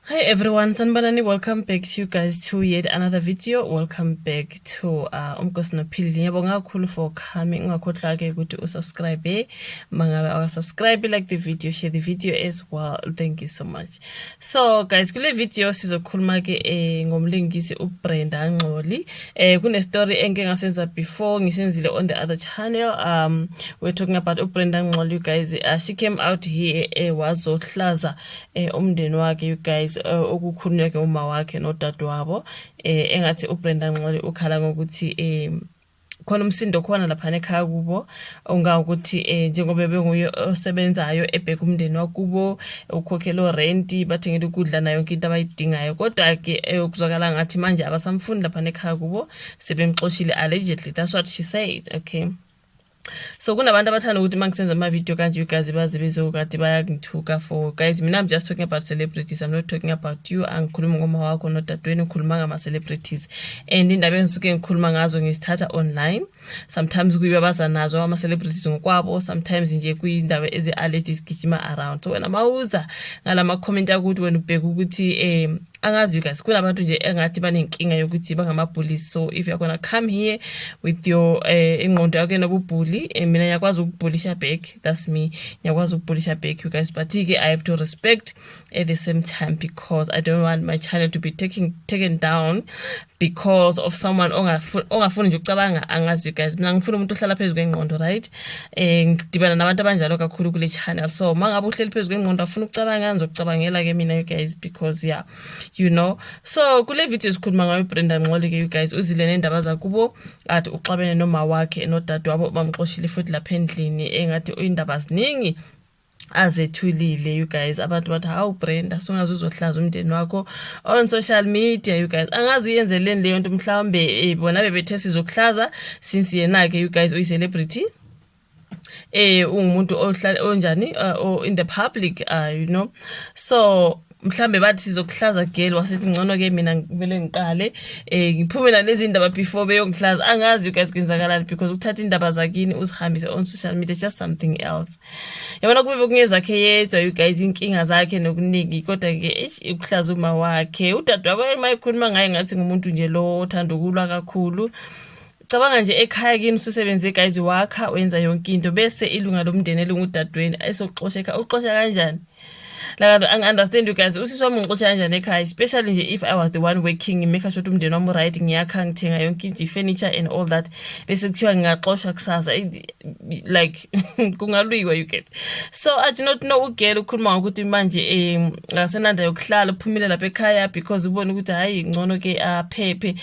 Hi everyone, sanibonani. Welcome back to you guys to yet another video. Welcome back to Umkosi Nophilile. Ngiyabonga kakhulu for coming. Ungakhohlwa ke ukuthi usubscribe. Mangabe awusubscribe, like the video, share the video as well. Thank you so much. So guys, kule video sizokhuluma ke ngomlingisi uBrenda Ngxoli. Kune story engike ngasenza before, ngisenzile on the other channel. We're talking about uBrenda Ngxoli, you guys. She came out here wazohlaza umndeni wakhe, you guys, okukhulunywa ke uma wakhe nodadewabo. Engathi uBrenda Ngxoli ukhala ngokuthi khona umsindo khona lapha ekhaya kubo, ongawukuthi njengoba benguye osebenzayo ebheka umndeni wakubo, ukhokhela rent, bathengele ukudla nayo yonke into abayidingayo, kodwa ke kuzwakala ngathi manje abasamfuni lapha ekhaya kubo, sebemxoshile, allegedly. That's what she said, okay? So kunabantu abathanda ukuthi uma ngisenza ama-video kanje, you guys, baze bezokade bayangithuka for. Guys, mina I'm just talking about celebrities, I'm not talking about you. Angikhulumi ngoma wakho nodadewenu, ngikhuluma ngama-celebrities, and indaba engisuke ngikhuluma ngazo ngizithatha online. Sometimes kuyibabaza nazo ama-celebrities ngokwabo, sometimes nje kuyindaba ezi-alleged zigijima around. So wena mawuza ngalama-comment akuthi wena ubheka ukuthi angazi, you guys, kunabantu nje engathi banenkinga yokuthi bangama-bullies. So if you're gonna come here with your ingqondo yakho enobubully, mina ngiyakwazi ukubullisha back. That's me, ngiyakwazi ukubullisha back, you guys, but ke I have to respect at the same time because I don't want my channel to be taken down because of someone ongafuni nje ukucabanga. Angazi, you guys, mina ngifuna umuntu ohlala phezu kwengqondo, right? Ngidibana nabantu abanjalo kakhulu kule channel. So mangabe uhleli phezu kwengqondo, afuna ukucabanga, ngizokucabangela ke mina, you guys, because yeah, so kule video sikhuluma ngayo uBrenda Ngxoli ke, you guys. Uzile nendaba zakubo, athi uxabene noma wakhe nodadewabo, bamxoshile futhi lapha endlini. Engathi indaba ziningi azethulile, you guys. Abantu bathi, "Hawu Brenda, sungaze uzohlaza umndeni wakho on social media." You guys, angazi uyenzeleni leyo nto. Mhlawumbe bona bebethe sizokuhlaza, since yena-ke, you guys, uyi-celebrity, ungumuntu ohlala onjani, or in the public, so mhlambe bathi, "Sizokuhlaza, girl." Wasithi, "Ngcono ke mina kumele ngiqale ngiphume nalezi indaba before beyongihlaza." Angazi, you guys, kwenzakalani, because ukuthatha indaba zakini uzihambise on social media is just something else, yabona. Kube bekungezakhe yedwa, you guys, inkinga zakhe nokuningi, kodwa ke eish, ukuhlaza uma wakhe, udadewabo, uma ekhuluma ngaye ngathi ngumuntu nje lo othanda ukulwa kakhulu. Cabanga nje ekhaya kini ususebenze, guys, wakha, wenza yonke into, bese ilunga lomndeni elingudadweni esokuxosha ekhaya. Uxosha kanjani? Like, angi-understand, you guys. Usisi wami ungixosha kanjani ekhaya, especially nje if I was the one working, make sure ukuthi umndeni wami right, ngiyakha, ngithenga yonke into, i-furniture and all that, bese kuthiwa ngingaxoshwa kusasa? Like, kungalwiwa, you get? So I do not know. Ugirl ukhuluma ngokuthi manje ngasenanda yokuhlala, uphumile lapha ekhaya because ubone ukuthi hhayi, ngcono ke aphephe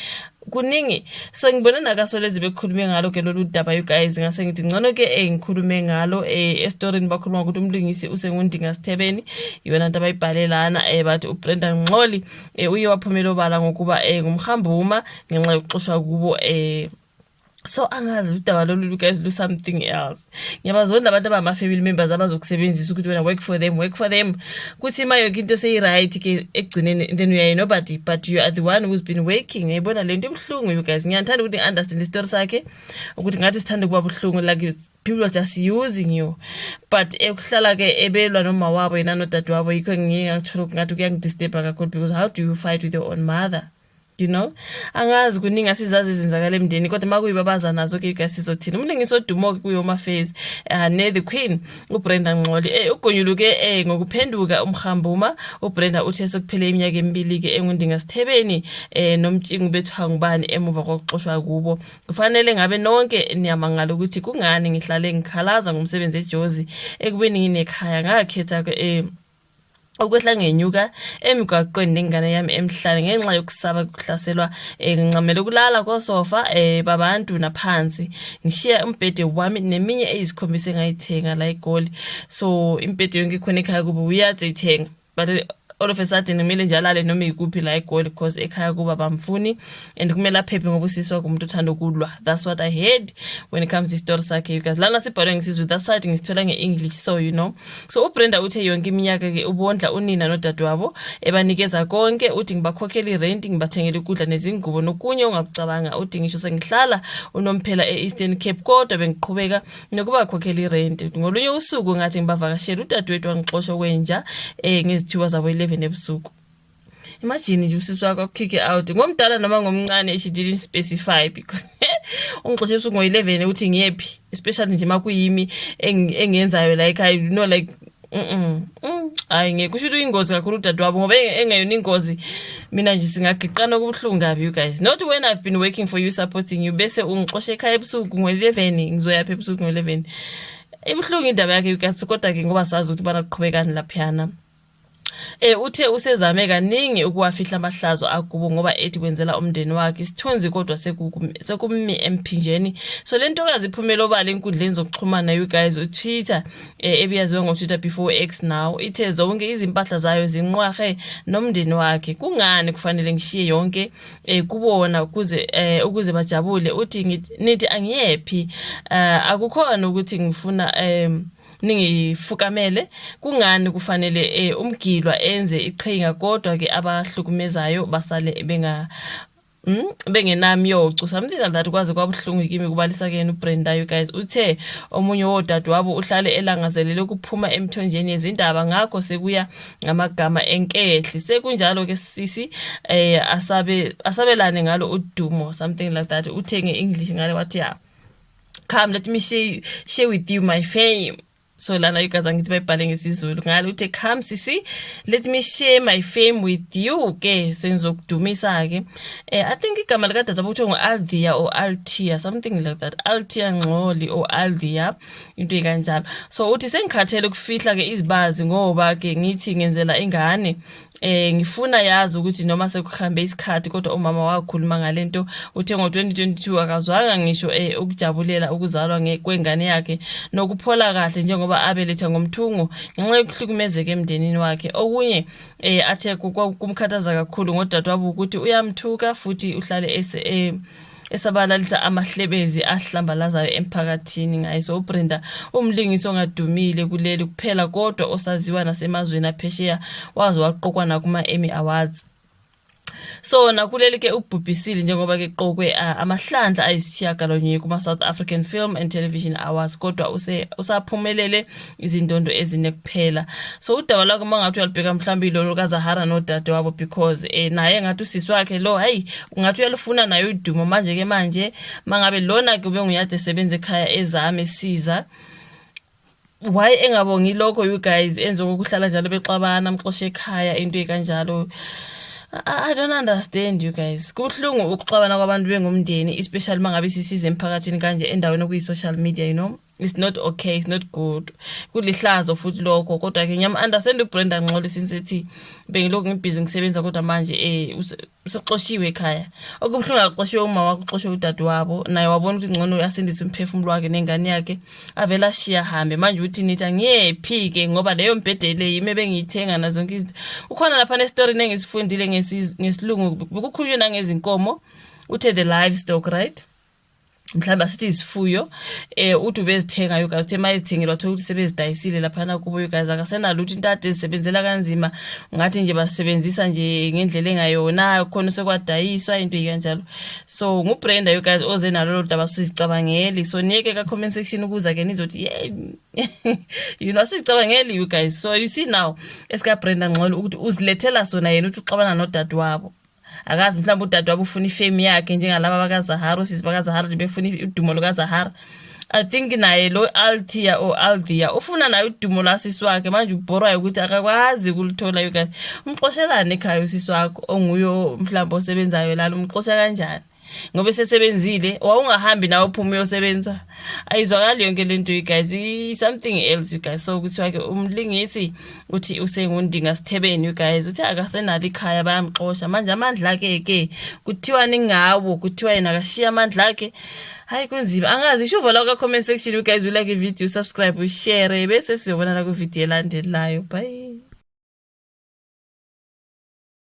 kuningi. So ngibone nakasolezi bekhulume ngalo ke lolu daba, you guys, ngase ngithi ngcono ke ngikhulume ngalo. Estorini bakhuluma ukuthi umlingisi usengundinga sithebeni, iyona nto abayibhale lana. Bathi uBrenda Ngxoli uye waphumela obala ngokuba ngumhambuma ngenxa yokuxoshwa kubo. So angazi, udaba lolu, guys, lu something else. Ngiyabazonda abantu abama-family members abazokusebenzisa ukuthi wena work for them, work for them, kuthi ma yonke into seyi-right ke ekugcineni, then you are nobody, but you are the one who's been working. Ngiyayibona le nto ibuhlungu, you guys. Ngiyathanda ukuthi ngi-understand isitori sakhe, ukuthi ngathi sithanda ukuba buhlungu, like people are just using you. But ekuhlala ke ebelwa noma wabo yena nodadewabo, yikho ngiye ngakuthola ngathi kuyangidisturba kakhulu, because how do you fight with your own mother? Angazi, kuningi asizazi ezenzakala emndeni, kodwa uma kuyibabaza nazo ke guys, sizothini? Umlingisi odumo-ke kuyo-Mafezi ne-The Queen, uBrenda Ngxoli, ugonyuluke ngokuphenduka umhambuma. UBrenda uthe sekuphele iminyaka emibili-ke engundinga sithebeni nomtshingo bethwa ngubani emuva kokuxoshwa kubo. "Kufanele ngabe nonke niyamangala ukuthi kungani ngihlale ngikhalaza ngomsebenzi eJozi ekubeni nginekhaya. Ngakhetha ukwehla ngenyuka emigwaqweni nengane yami emhlane ngenxa yokusaba ukuhlaselwa. Ngincamela ukulala kosofa babantu naphansi, ngishiya umbhede wami neminye eyisikhombisa engayithenga la eGoli." So imbhede yonke ikhona ekhaya kubo, uyathi ithenga, but all of a sudden kumele nje alale noma ikuphi la eGoli because ekhaya kuba bamfuni and kumele aphephe ngoba usisi wakhe umuntu othanda ukulwa. That's what I heard when it comes to story sakhe, you guys. Lana sibhalwe ngesiZulu, that side ngisithola nge-English, so. So uBrenda uthe yonke iminyaka-ke ubondla unina nodadewabo, ebanikeza konke. Uthi, "Ngibakhokhela irenti, ngibathengela ukudla nezingubo nokunye ongakucabanga." Uthi, "Ngisho sengihlala unomphela e-Eastern Cape, kodwa bengiqhubeka nokubakhokhela irenti. Ngolunye usuku ngathi ngibavakashela, udadewethu wangixosha kwenja ngezithuba zabo 11 ebusuku." Imagine nje usisi wakho akukhicke out, ngomdala noma ngomncane, she didn't specify, because ungixoshe ebusuku ngo-11 uthi ngiyephi, especially nje makuyimi engiyenzayo, like I know, like hayi, ngeke kusho ukuthi uyingozi kakhulu udadewabo, ngoba engeyona ingozi mina nje singagiqana okubuhlungu kabi, you guys. Not when I've been working for you, supporting you, bese ungixoshe ekhaya ebusuku ngo-11. Ngizoyaphi ebusuku ngo-11? Ibuhlungu indaba yakhe, you guys, kodwa-ke ngoba sazi ukuthi bana kuqhubekani laphiyana. Uthe usezame kaningi ukuwafihla amahlazo akubo ngoba ethi kwenzela umndeni wakhe isithunzi, kodwa sekumi emphinjeni. So le ntokazi iphumele obala enkundleni zokuxhumana, you guys, uTwitter, ebiyaziwa ngoTwitter before X now. Ithe zonke izimpahla zayo zinqwahe nomndeni wakhe. "Kungani kufanele ngishiye yonke kubona ukuze bajabule?" Uthi, "Nithi angiyephi? Akukhona ukuthi ngifuna ningifukamele. Kungani kufanele umgilwa enze iqhinga, kodwa ke abahlukumezayo basale bengenami yocu?" Something like that. "Kwaze kwabuhlungu kimi," kubalisa kuyena uBrenda, you guys. Uthe omunye wodadewabo uhlale elangazelele ukuphuma emthonjeni yezindaba, ngakho sekuya ngamagama enkehli. Sekunjalo ke sisi, asabe asabelane ngalo udumo, something like that. Uthe nge-English ngale wathi, "Ya, come, let me share with you my fame." So lana, you guys, angithi bayibhale ngesiZulu ngalo, uthe, "Come sisi, let me share my fame with you." Ke sengizokudumisa ke. I think igama likadadewabo kuthiwa ngu-Althea or Altia, something like that, Altia Ngxoli or Althea, into ekanjalo. So uthi, "Sengikhathele ukufihla ke izibazi, ngoba ke ngithi ngenzela ingane. Ngifuna yazi ukuthi noma sekuhambe isikhathi, kodwa umama wakhuluma ngalento." Uthe ngo-2022 akazwanga ngisho ukujabulela ukuzalwa kwengane yakhe nokuphola kahle, njengoba abeletha ngomthungo ngenxa yokuhlukumezeka emndenini wakhe. Okunye athe kumkhathaza kakhulu ngodadewabo ukuthi uyamthuka futhi uhlale esabalalisa amahlebezi ahlambalazayo emphakathini ngaye. So uBrenda umlingisi ongadumile kuleli kuphela, kodwa osaziwa nasemazweni aphesheya, waze waqokwa nakuma-Emmy Awards. So nakuleli ke ubhubhisile, njengoba ke qokwe amahlandla ayisishiyagalolunye kuma-South African Film and Television Awards, kodwa usaphumelele izindondo ezine kuphela. So udaba lwakhe, uma ngathi uyalubheka, mhlawumbe ilolo lukaZahara nodadewabo, because naye ngathi usisi wakhe lo, hayi, ungathi uyalufuna naye udumo. Manje-ke manje mangabe lona-ke ubenguyade esebenza ekhaya, ezame esiza, why engabongi lokho, you guys? Enze kokuhlala njalo bexabana, amxoshe ekhaya, into ekanjalo. I don't understand, you guys. Kubuhlungu ukuxabana kwabantu bengumndeni, especially mangabe sisize emphakathini kanje, endaweni okuyi-social media. It's not okay, it's not good, kulihlazo futhi lokho. Kodwa-ke ngiyam-understand uBrenda Ngxoli, since ethi, "Bengilokhu ngibhizi ngisebenza," kodwa manje usexoshiwe ekhaya. Okubuhlungu, akuxoshiwe uma wakho, uxoshiwe udadewabo. Naye wabona ukuthi ngcono asindise umphefumulo wakhe nengane yakhe, avele ashiye ahambe. Manje uthi, "Nithi angiyephi-ke? Ngoba leyo mbhede le yimi ebengiyithenga nazo zonke izinto." Ukhona lapha nesitorini engisifundile ngesilungu, bekukhulunywe nangezinkomo. Uthe the livestock, right? Mhlawumbe asithi izifuyo. Uthi ubezithenga, you guys. Uthe mayezithengile, wathola ukuthi sebezidayisile laphana kubo, you guys. Akasenalo ukuthi into ade ezisebenzela kanzima, ngathi nje basebenzisa nje ngendlela engayona, khona sekwadayiswa, into ekanjalo. So nguBrenda, you guys, oze nalo lolu daba, sizicabangeli. So niyeke ka comment section ukuza ke nizothi yeah, sizicabangeli, you guys. So you see now esika Brenda Ngxoli ukuthi uzilethela sona yena, uthi uxabana nodadewabo. Akazi, mhlawumbe udadewabo ufuna ifame yakhe njengalaba bakaZahara, osisi bakaZahara nje befuna udumo lukaZahara. I think naye lo Althea or Althea ufuna naye udumo lwasisi wakhe. Manje ubhorwayo ukuthi akakwazi ukuluthola, you guys. Umxoshelane ekhaya usisi wakho onguyo mhlawumbe osebenzayo lalo? Umxosha kanjani ngoba esesebenzile? Wawungahambi nawe uphume uyosebenza? Ayizwakali yonke lento, you guys. Something else, you guys. So kuthiwa ke umlingisi uthi usengundinga sithebeni, you guys. Uthi akasenalo ikhaya, bayamxosha manje. Amandla akhe ke kuthiwa ningawo, kuthiwa yena akashiya amandla akhe. Hayi, kunzima, angazi. Isho la ka comment section, you guys. We like video, subscribe, ushare, bese siyobonana ku video elandelayo. Bye.